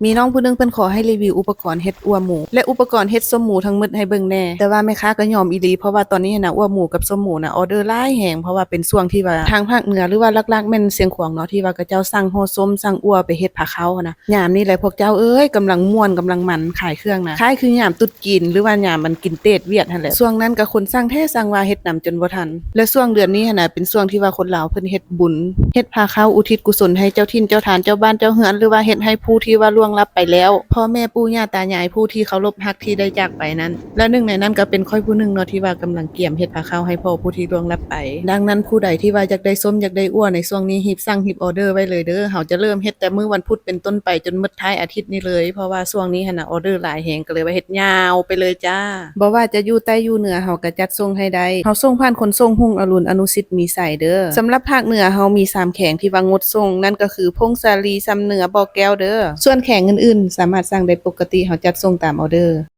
ມີນ້ອງຜູ້ໜຶ່ງເພິ່ນຂໍໃຫ້ຣີວິວອຸປະກອນເຮັດອົ່ວໝູ ແລະ ອຸປະກອນເຮັດສົ້ມໝູທັງໝົດໃຫ້ເບິ່ງແດ່. ແຕ່ວ່າແມ່ຄ້າກໍຍອມອີ່ຫຼີ ເພາະວ່າຕອນນີ້ຫັ້ນນະ ອົ່ວໝູກັບສົ້ມໝູນະ ອໍເດີຫຼາຍແຮງ ເພາະວ່າເປັນຊ່ວງທີ່ວ່າທາງພາກເໜືອ ຫຼືວ່າຫຼັກໆແມ່ນຊຽງຂວາງເນາະ ທີ່ວ່າເຂົາເຈົ້າສັ່ງຫໍ່ສົ້ມ ສັ່ງອົ່ວໄປເຮັດພາເຂົ້າຫັ້ນນະ. ຍາມນີ້ແຫຼະພວກເຈົ້າເອີຍ ກຳລັງມ່ວນກຳລັງມັນຂາຍເຄື່ອງນະ ຄ້າຍຄືຍາມຕຸດຈີນ ຫຼືວ່າຍາມມັນກິນເຕດວຽດຫັ້ນແຫຼະ. ຊ່ວງນັ້ນກໍຄົນສັ່ງແທ້ສັ່ງວ່າ ເຮັດນຳຈົນບໍ່ທັນ. ແລະ ຊ່ວງເດືອນນີ້ຫັ້ນນະ ເປັນຊ່ວງທີ່ວ່າຄົນລາວເພິ່ນເຮັດບຸນ ເຮັດພາເຂົ້າອຸທິດກຸສົນໃຫ້ເຈົ້າຖິ່ນເຈົ້າຖານເຈົ້າບ້ານເຈົ້າເຮືອນ ຫຼືວ່າເຮັດໃຫ້ຜູ້ທີ່ວ່າລ່ວງລັບໄປແລ້ວ ພໍ່ແມ່ປູ່ຍ່າຕາຍາຍ ຜູ້ທີ່ເຄົາລົບຮັກທີ່ໄດ້ຈາກໄປນັ້ນ. ແລະ ໜຶ່ງໃນນັ້ນກໍເປັນຂ້ອຍຜູ້ໜຶ່ງເນາະ ທີ່ວ່າກຳລັງກຽມເຮັດພາເຂົ້າໃຫ້ພໍ່ຜູ້ທີ່ລ່ວງລັບໄປ. ດັ່ງນັ້ນຜູ້ໃດທີ່ວ່າຢາກໄດ້ສົ້ມຢາກໄດ້ອົ່ວໃນຊ່ວງນີ້ ຮີບສັ່ງຮີບອໍເດີໄວ້ເລີຍເດີ. ເຮົາຈະເລີ່ມເຮັດແຕ່ມື້ວັນພຸດເປັນຕົ້ນໄປຈົນໝົດທ້າຍອາທິດນີ້ເລີຍ ເພາະວ່າຊ່ວງນີ້ຫັ້ນນະ ອໍເດີຫຼາຍແຮງ ກໍເລີຍວ່າເຮັດຍາວໄປເລີຍຈ້າ. ບໍ່ວ່າຈະຢູ່ໃຕ້ຢູ່ເໜືອ ເຮົາກໍຈັດສົ່ງໃຫ້ໄດ້. ເຮົາສົ່ງຜ່ານຂົນສົ່ງຮຸ່ງອະລຸນອະນຸສິດມີໄຊເດີ. ສຳລັບພາກເໜືອເຮົາມີສາມແຂວງທີ່ວ່າງົດສົ່ງ ນັ້ນກໍຄື ຜົ້ງສາລີ, ຊຳເໜືອ, ບໍ່ແກ້ວເດີ. ສ່ວນແຂວງອື່ນໆສາມາດສັ່ງໄດ້ປົກກະຕິ ເຮົາຈັດສົ່ງຕາມອໍເດີ.